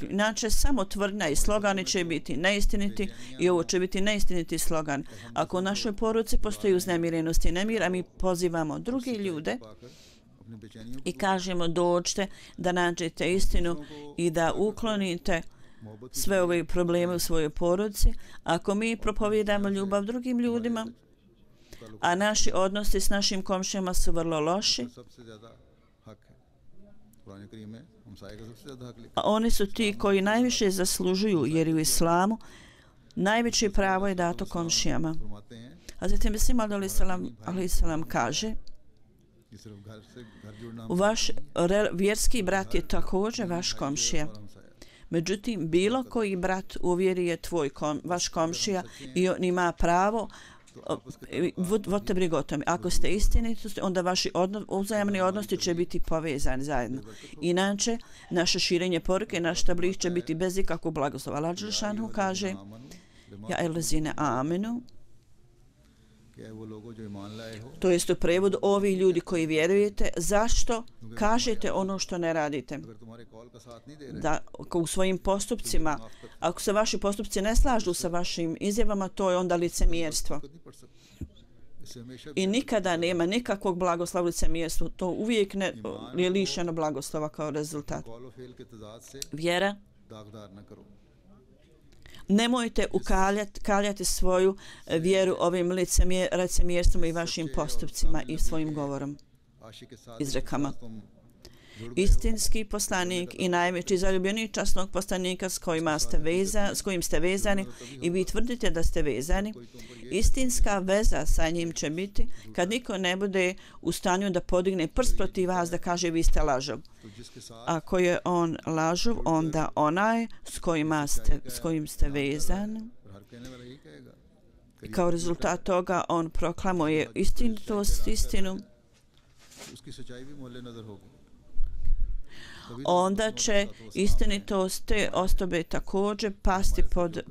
Inače, samo tvrdnja i slogani će biti neistiniti i ovo će biti neistiniti slogan. Ako u našoj porodici postoji uznemirenost i nemir, a mi pozivamo druge ljude i kažemo dođite da nađete istinu i da uklonite sve ove probleme u svojoj porodici. Ako mi propovijedamo ljubav drugim ljudima, a naši odnosi s našim komšijama su vrlo loši. Oni su ti koji najviše zaslužuju, jer u islamu najveće pravo je dato komšijama. Hazreti Mesih alejhiselam kaže: vaš vjerski brat je također vaš komšija. Međutim, bilo koji brat u vjeri je vaš komšija i on ima pravo vodite brigu o tome. Ako ste istiniti, onda vaši uzajamni odnosi će biti povezani zajedno. Inače, naše širenje poruke, naš tabligh će biti bez ikakvog blagoslova. Allah dželešanu kaže: ja elezine amenu, to jest u prevodu ovi ljudi koji vjerujete, zašto kažete ono što ne radite? Da u svojim postupcima, ako se vaši postupci ne slažu sa vašim izjavama, to je onda licemjerstvo. I nikada nema nikakvog blagoslova licemjerstvu, to uvijek je lišeno blagoslova kao rezultat. Vjera. Nemojte kaljati svoju vjeru ovim licemjerstvom i vašim postupcima i svojim govorom, izrekama. Istinski poslanik i najveći zaljubljenik časnog poslanika s kojim ste vezani i vi tvrdite da ste vezani, istinska veza sa njim će biti kad niko ne bude u stanju da podigne prst protiv vas da kaže vi ste lažov. Ako je on lažov, onda onaj s kojim ste vezani, kao rezultat toga on proklamuje istinitost, istinu, onda će istinitost te osobe također pasti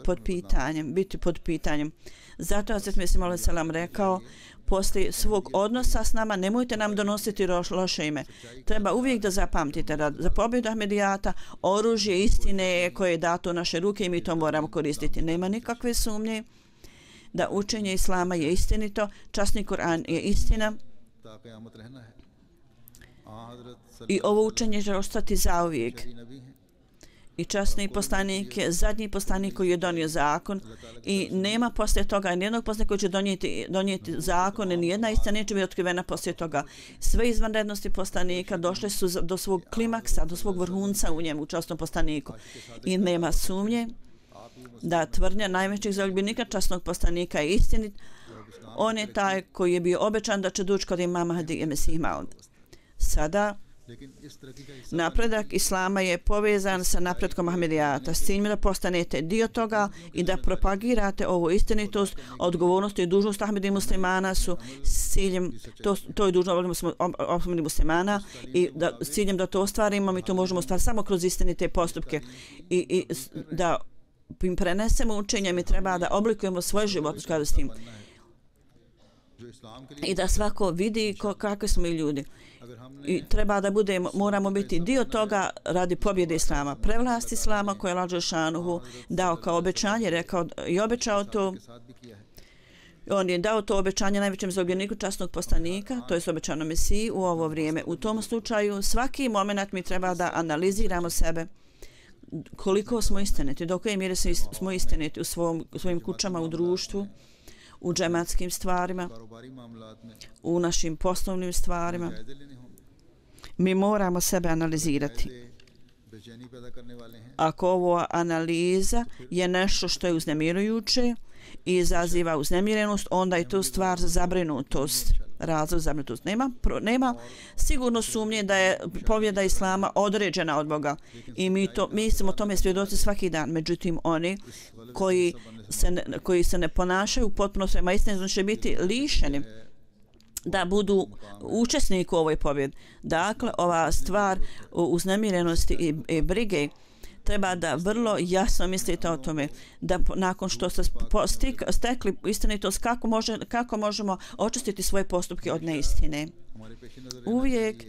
pod pitanjem, biti pod pitanjem. Zato Hazreti Mesih alejhiselam rekao: poslije svog odnosa s nama nemojte nam donositi loše ime. Treba uvijek da zapamtite da za pobjedu Ahmedijata oružje istine koje je dato u naše ruke i mi to moramo koristiti. Nema nikakve sumnje da učenje islama je istinito, časni Kur'an je istina i ovo učenje će ostati zauvijek. I časni poslanik je zadnji poslanik koji je donio zakon i nema poslije toga nijednog poslanika koji će donijeti zakon i nijedna istina neće biti otkrivena poslije toga. Sve izvanrednosti poslanika došle su do svog klimaksa, do svog vrhunca u njemu, u časnom poslaniku. I nema sumnje da tvrdnja najvećeg zaljubljenika časnog poslanika je istinit. On je taj koji je bio obećan da će doći kod imama Mahdi i Mesih Maud. Sada napredak islama je povezan sa napretkom Ahmedijata s ciljem da postanete dio toga i da propagirate ovu istinitost. Odgovornost i dužnost Ahmedi muslimana su s ciljem, to je dužnost Ahmedi muslimana i s ciljem da to ostvarimo, mi to možemo ostvariti samo kroz istinite postupke i da im prenesemo učenje, mi treba da oblikujemo svoj život u skladu s tim i da svako vidi kakvi smo mi ljudi. I treba da moramo biti dio toga radi pobjede islama. Prevlast islama koje je Allah dželešanu dao kao obećanje, rekao i obećao to. On je dao to obećanje najvećem zaljubljeniku časnog poslanika, to je obećano Mesiji u ovo vrijeme. U tom slučaju svaki moment mi treba da analiziramo sebe. Koliko smo istiniti, do koje mjere smo istiniti u svojim kućama, u društvu, u džematskim stvarima, u našim poslovnim stvarima. Mi moramo sebe analizirati. Ako ovo analiza je nešto što je uznemirujuće i izaziva uznemirenost, onda je to stvar za zabrinutost. Razlog za zabrinutost. Nema sigurno sumnje da je pobjeda islama određena od Boga. I mi smo tome svjedoci svaki dan. Međutim, oni koji se ne ponašaju potpuno prema istini će biti lišeni da budu učesnici u ovoj pobjedi. Dakle, ova stvar uznemirenosti i brige treba da vrlo jasno mislite o tome da nakon što ste stekli istinitost kako možemo očistiti svoje postupke od neistine. Uvijek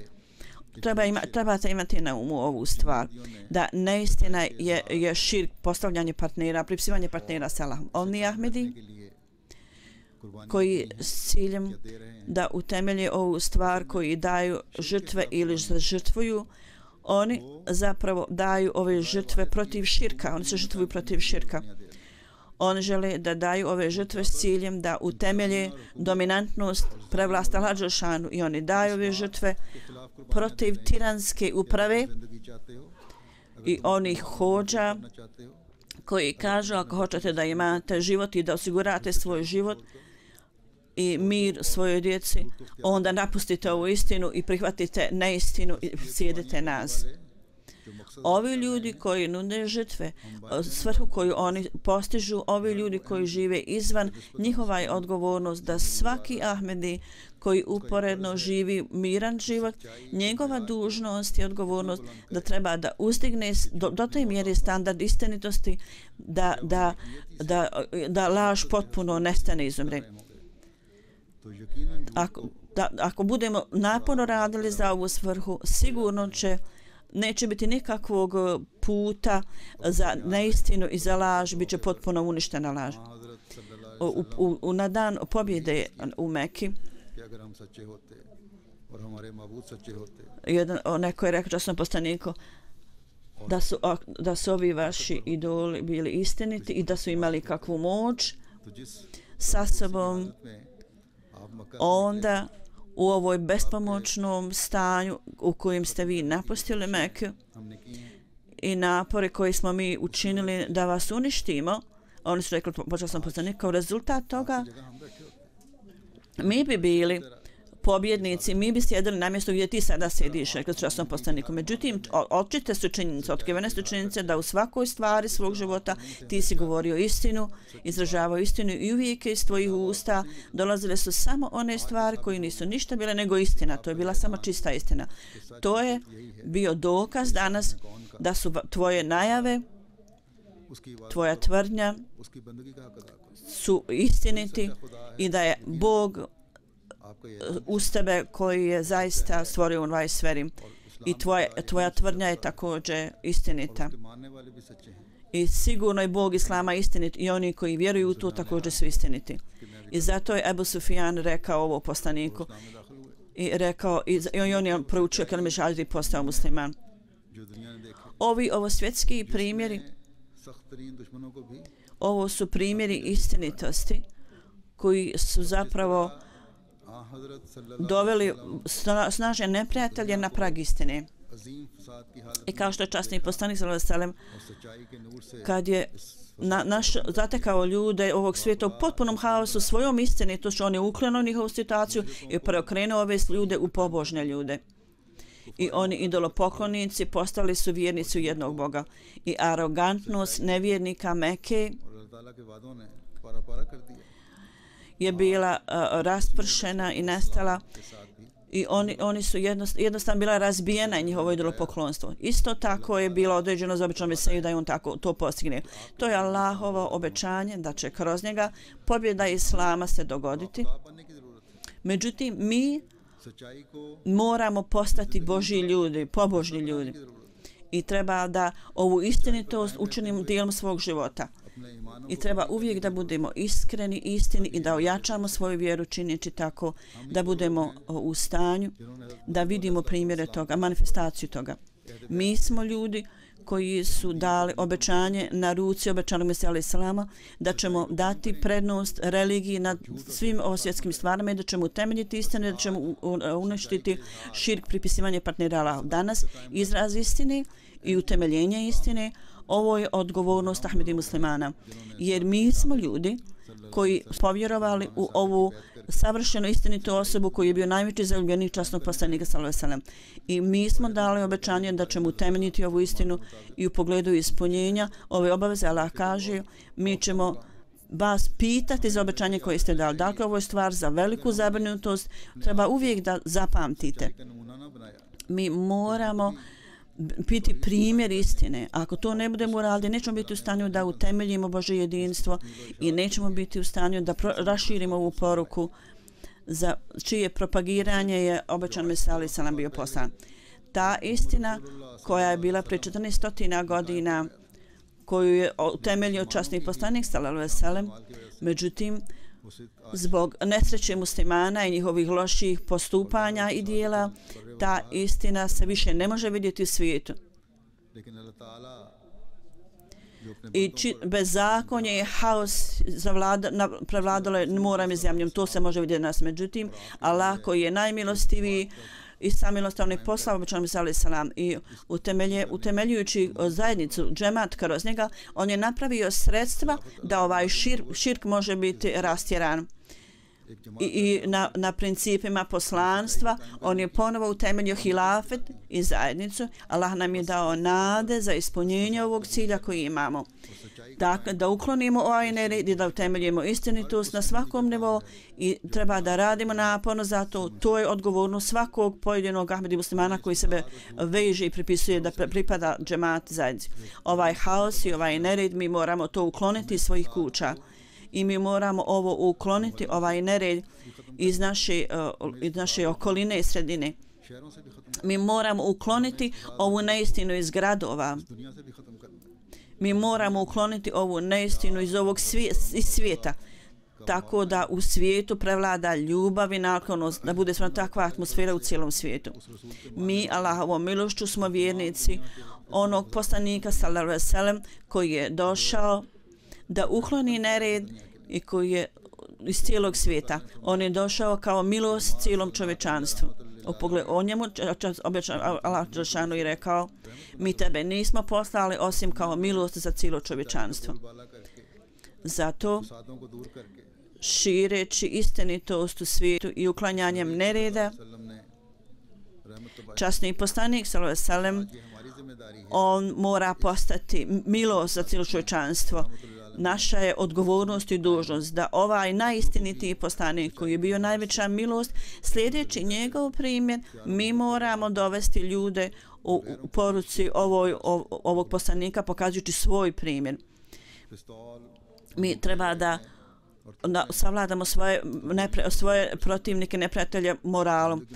trebate imati na umu ovu stvar da neistina je širk, postavljanje partnera, pripisivanje partnera s Allahom. Oni Ahmedi koji s ciljem da utemelje ovu stvar, koji daju žrtve ili žrtvuju, oni zapravo daju ove žrtve protiv širka, oni se žrtvuju protiv širka. Oni žele da daju ove žrtve s ciljem da utemelje dominantnost prevlast Allaha dželešanu i oni daju ove žrtve protiv tiranske uprave i onih hodža koji kažu ako hoćete da imate život i da osigurate svoj život i mir svojoj djeci, onda napustite ovu istinu i prihvatite neistinu i slijedite nas. Ovi ljudi koji nude žrtve, svrhu koju oni postižu, ovi ljudi koji žive izvan, njihova je odgovornost da svaki Ahmedi koji uporedno živi miran život, njegova dužnost i odgovornost da treba da uzdigne do te mjere standard istinitosti da laž potpuno nestane, izumre. Ako budemo naporno radili za ovu svrhu, sigurno neće biti nikakvog puta za neistinu i za laž, bit će potpuno uništena laž. Na dan pobjede u Meki, neko je rekao časnom poslaniku da su ovi vaši idoli bili istiniti i da su imali kakvu moć sa sobom, onda u ovoj bespomoćnom stanju u kojem ste vi napustili Meku i napore koje smo mi učinili da vas uništimo, oni su rekli počeo sam poslanik, kao rezultat toga mi bi bili pobjednici, mi bi sjedili na mjestu gdje ti sada sediš, rekli su časnom poslaniku. Međutim, očite su činjenice, otkrivene su činjenice da u svakoj stvari svog života ti si govorio istinu, izražavao istinu i uvijek iz tvojih usta dolazile su samo one stvari koje nisu ništa bile nego istina. To je bila samo čista istina. To je bio dokaz danas da su tvoje najave, tvoja tvrdnja su istiniti i da je Bog uz tebe koji je zaista stvorio u ovoj sferi i tvoja tvrdnja je također istinita. I sigurno je Bog Islama istinit i oni koji vjeruju u to također su istiniti. I zato je Ebu Sufjan rekao ovo poslaniku i rekao i on je proučio kelime šahade i postao musliman. Ovo svjetski primjeri, ovo su primjeri istinitosti koji su zapravo doveli snažne neprijatelje na prag istine. I kao što je časni poslanik sallallahu alejhi ve sellem kad je zatekao ljude ovog svijeta u potpunom haosu svojom istinitošću, on je ukrenuo njihovu situaciju i preokrenuo ove ljude u pobožne ljude. I oni idolopoklonici postali su vjernici u jednog Boga. I arogantnost nevjernika Mekke je bila raspršena i nestala i oni su jednostavno bila razbijena njihovo idolopoklonstvo. Isto tako je bilo određeno za običnom Mesiju da je on tako to postigne. To je Allahovo obećanje da će kroz njega pobjeda Islama se dogoditi. Međutim, mi moramo postati Božji ljudi, pobožni ljudi. I treba da ovu istinitost učinimo dijelom svog života. I treba uvijek da budemo iskreni, istini i da ojačamo svoju vjeru činjeći tako da budemo u stanju da vidimo primjere toga, manifestaciju toga. Mi smo ljudi koji su dali obećanje na ruci obećanog Mesija alejhi selama da ćemo dati prednost religiji nad svim svjetskim stvarima i da ćemo utemeljiti istinu, da ćemo uništiti širk, pripisivanje partnera Allahu. Danas izraz istine i utemeljenje istine, ovo je odgovornost Ahmedi muslimana. Jer mi smo ljudi koji povjerovali u ovu savršeno istinitu osobu koji je bio najveći zaljubljenik časnog poslanika sallallahu alejhi ve sellem. I mi smo dali obećanje da ćemo utemeljiti ovu istinu i u pogledu ispunjenja ove obaveze. Allah kaže, mi ćemo vas pitati za obećanje koje ste dali. Dakle, ovo je stvar za veliku zabrinutost. Treba uvijek da zapamtite. Mi moramo biti primjer istine. Ako to ne budemo uradili, nećemo biti u stanju da utemeljimo Božje jedinstvo i nećemo biti u stanju da raširimo ovu poruku za čije propagiranje je obećan Mesija alejhi selam bio poslan. Ta istina koja je bila pre 1400 godina, koju je utemeljio časni poslanik sallallahu alejhi ve sellem, međutim zbog nesreće muslimana i njihovih loših postupanja i dijela, ta istina se više ne može vidjeti u svijetu. i bezakonje i haos prevladalo je morem i zemljom. To se može vidjeti nas. Međutim, Allah koji je najmilostiviji i samilostivni poslao običanom sallallahu alejhi ve sellem i utemeljujući zajednicu džemat kroz njega, on je napravio sredstva da ovaj širk može biti rastjeran. I na principima poslanstva on je ponovo utemeljio hilafet i zajednicu. Allah nam je dao nade za ispunjenje ovog cilja koji imamo. Dakle, da uklonimo ovaj nered i da utemeljimo istinitost na svakom nivou i treba da radimo naporno zato. To je odgovornost svakog pojedinog Ahmedi muslimana koji sebe veže i pripisuje da pripada džemat zajednici. Ovaj haos i ovaj nered mi moramo to ukloniti iz svojih kuća. I mi moramo ovo ukloniti, ovaj nered iz naše okoline i sredine. Mi moramo ukloniti ovu neistinu iz gradova. Mi moramo ukloniti ovu neistinu iz ovog svijeta. Tako da u svijetu prevlada ljubav i naklonost, da bude stvarno takva atmosfera u cijelom svijetu. Mi, Allahovom milošću, smo vjernici onog poslanika, sallallahu alejhi ve sellem, koji je došao da ukloni nered i koji je iz cijelog svijeta. On je došao kao milost cijelom čovječanstvu. U pogledu o njemu, Allah dželešanu je rekao, mi tebe nismo poslali osim kao milost za cijelo čovječanstvo. Zato, šireći istinitost u svijetu i uklanjanjem nereda, časni poslanik, sallallahu alejhi ve sellem, on mora postati milost za cijelo čovječanstvo. Naša je odgovornost i dužnost da ovaj najistinitiji poslanik koji je bio najveća milost, sljedeći njegov primjer, mi moramo dovesti ljude u poruci ovog poslanika pokazujući svoj primjer. Mi treba da savladamo svoje protivnike, neprijatelje moralom.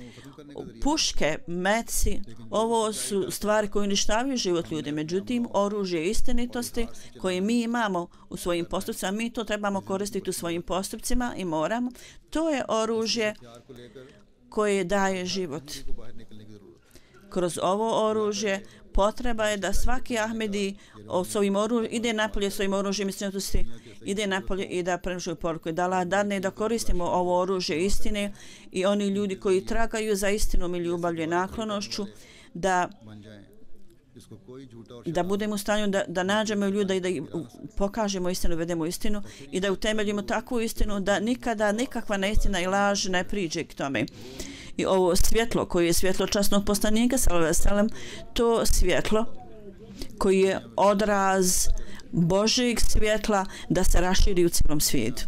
Puške, meci, ovo su stvari koje uništavaju život ljudi. Međutim, oružje istinitosti koje mi imamo u svojim postupcima, mi to trebamo koristiti u svojim postupcima i moramo. To je oružje koje daje život. Kroz ovo oružje potreba je da svaki Ahmedi ide napolje svojim oružjem istinitosti, ide napolje i da prenoši poruku. Da Allah dadne da koristimo ovo oružje istine i oni ljudi koji tragaju za istinom i ljubavlju i naklonošću, da budemo u stanju da nađemo ljude i da pokažemo istinu, vedemo istinu i da utemeljimo takvu istinu da nikada nikakva neistina i laž ne priđe k tome. I ovo svjetlo koje je svjetlo časnog poslanika, sallallahu alejhi ve sellem, to svjetlo koji je odraz Božjeg svjetla da se raširi u cijelom svijetu.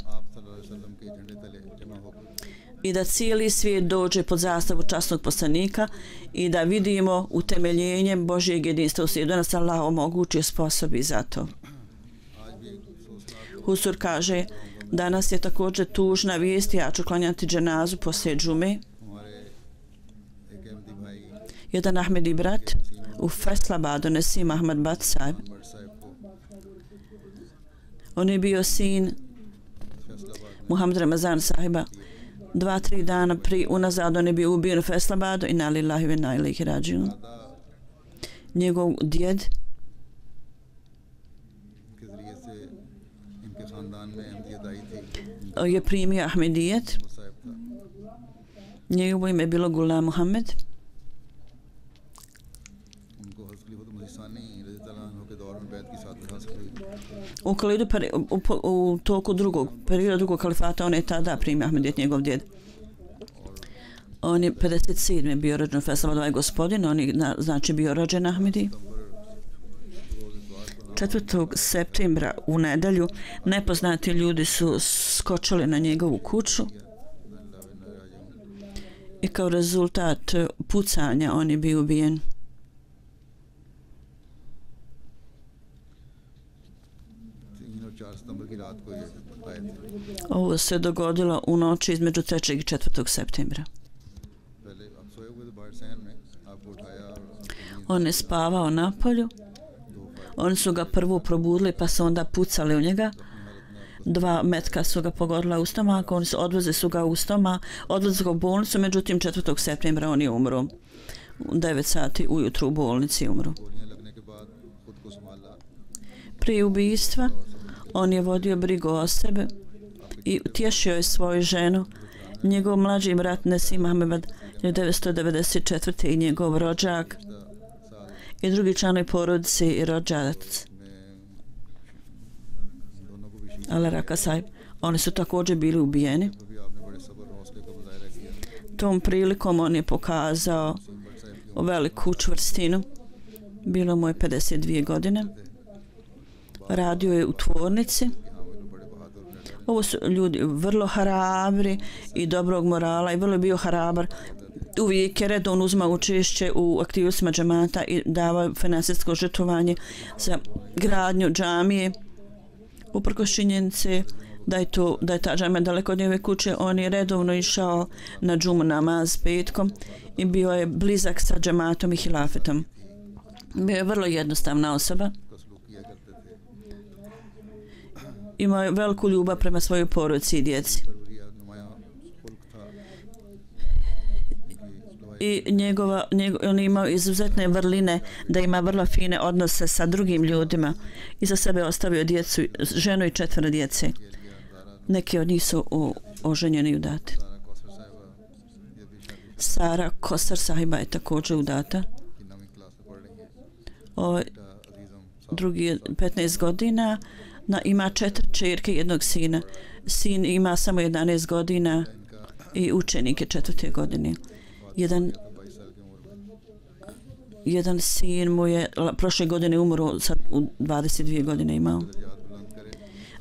I da cijeli svijet dođe pod zastavu časnog poslanika i da vidimo utemeljenje Božjeg jedinstva u svijetu. Da nas Allah omogući sposobi za to. Husur kaže, danas je također tužna vijest, ja ću klanjati dženazu poslije džume. Jedan Ahmedi brat u Faisalabadu, Nasim Ahmad Bat Sahib. On je bio sin Muhammed Ramazan sahiba. 2-3 dana unazad on je bio ubijen u Faisalabadu i inna lillahi wa inna ilaihi rađiun. Njegov djed je primio Ahmedijet. Njegovo ime je bilo Ghulam Muhammed. U toku drugog kalifata on je tada primio Ahmedijet, njegov djed. On je 57. bio rođen u Faisalabadu, ovaj gospodin, on je znači bio rođen Ahmedi. 4. septembra u nedjelju nepoznati ljudi su skočili na njegovu kuću i kao rezultat pucanja on je bio ubijen. Ovo se dogodilo u noći između 3. i 4. septembra. On je spavao na polju. Oni su ga prvo probudili pa su onda pucali u njega. 2 metka su ga pogodila u stomak, oni su odvezli su ga u stomak, odvezli ga u bolnicu, međutim 4. septembra on je umro. U 9 sati ujutru u bolnici umro. Prije ubijstva on je vodio brigu o sebe i utješio je svoju ženu. Njegov mlađi brat Nesim Ahmed 1994. i njegov rođak i drugi članovi porodice i rođac Alaraka Sahib. Oni su također bili ubijeni. Tom prilikom on je pokazao veliku čvrstinu. Bilo mu je 52 godine. Radio je u tvornici. Ovo su ljudi vrlo hrabri i dobrog morala i vrlo je bio hrabar. Uvijek je redovno uzimao učešće u aktivnostima džemata i davao finansijsko žrtvovanje za gradnju džamije. Uprkos činjenice da je ta džamija daleko od njegove kuće, on je redovno išao na džumu namaz petkom i bio je blizak sa džematom i hilafetom. Bio je vrlo jednostavna osoba. Imao je veliku ljubav prema svojoj porodici i djeci. I on je imao izuzetne vrline da ima vrlo fine odnose sa drugim ljudima i za sebe ostavio djecu, ženu i 4 djece. Neki od njih su oženjeni i udati. Sara Kosar Sahiba je također udata. Drugi je 15 godina, ima 4 čerke i 1 sina. Sin ima samo 11 godina i učenik je 4. godine. Jedan sin mu je prošle godine umro, sad u 22 godine imao.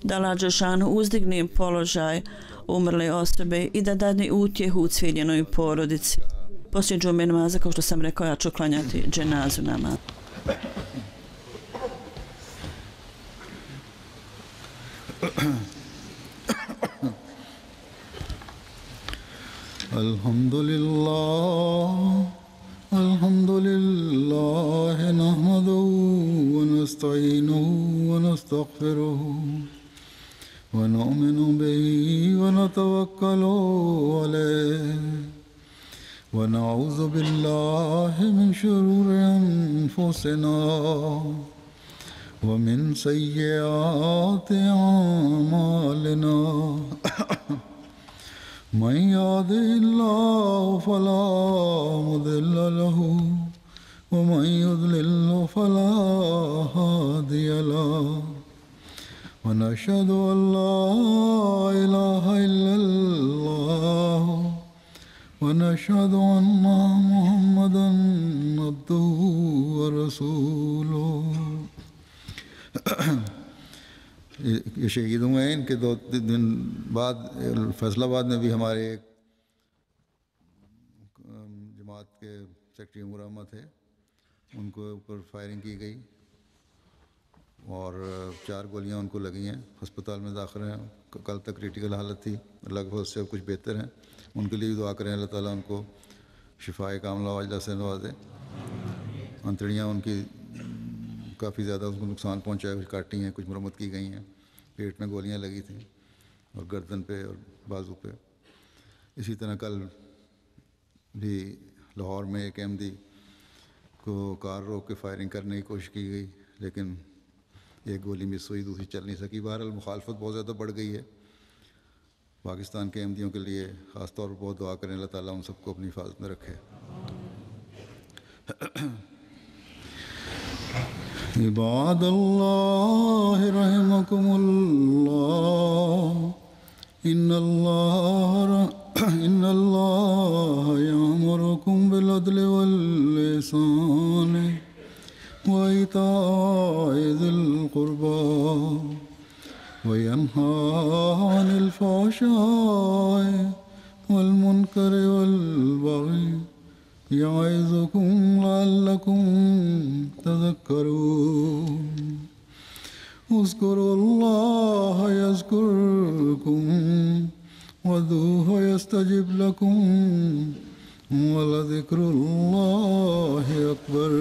Da Allah dželešanu uzdigne položaj umrle osobe i da dadne utjehu u cijeljenoj porodici. Poslije džume namaza, kao što sam rekao, ja ću klanjati dženazu namaz. Alhamdulillah nahmaduhu wa nasta'inuhu wa nastaghfiruhu wa nu'minu bihi wa natawakkalu alayhi wa na'udhu billahi min shururi anfusina wa min sayyiati a'malina. من يهده الله فلا مضل له ومن يضلل فلا هادي له ونشهد أن لا إله إلا الله ونشهد أن محمدا عبده ورسوله. ये शहीद हुए हैं। इनके 2 दिन बाद फैसलाबाद में भी हमारे एक जमात के सेक्रेटरी उमर अहमद थे, उनको ऊपर फायरिंग की गई और 4 गोलियां उनको लगी हैं। अस्पताल में दाखिल हैं। कल तक क्रिटिकल हालत थी, लगभग उससे कुछ बेहतर हैं। उनके लिए भी दुआ करें, अल्लाह ताला उनको शिफाए कामला वाजला से नवाजे। अंतड़ियाँ उनकी काफ़ी ज़्यादा उसको नुकसान पहुंचा है, कुछ काटी हैं, कुछ मरम्मत की गई हैं। पेट में गोलियां लगी थी और गर्दन पे और बाजू पे। इसी तरह कल भी लाहौर में एक अहमदी को कार रोक के फायरिंग करने की कोशिश की गई, लेकिन एक गोली मिस हुई, दूसरी चल नहीं सकी। बहरहाल मुखालफत बहुत ज़्यादा बढ़ गई है। पाकिस्तान के अहमदियों के लिए ख़ास तौर पर बहुत दुआ करें, अल्लाह ताला उन सबको अपनी हिफाजत में रखे। इबाद अल्लाह रहमकुमुल्लाह इन्नल्लाह यअमुरुकुम बिल अदलि वल इहसान व इताइ ज़िल क़ुर्बा व यन्हा अनिल फ़हशाइ वल मुनकरि वल बग़ी यअज़ुकुम लअल्लकुम तज़क्करून। उज़्कुरुल्लाह यज़्कुरुकुम वदूहु यस्तजिब लकुम वलज़िक्रुल्लाहि अकबर।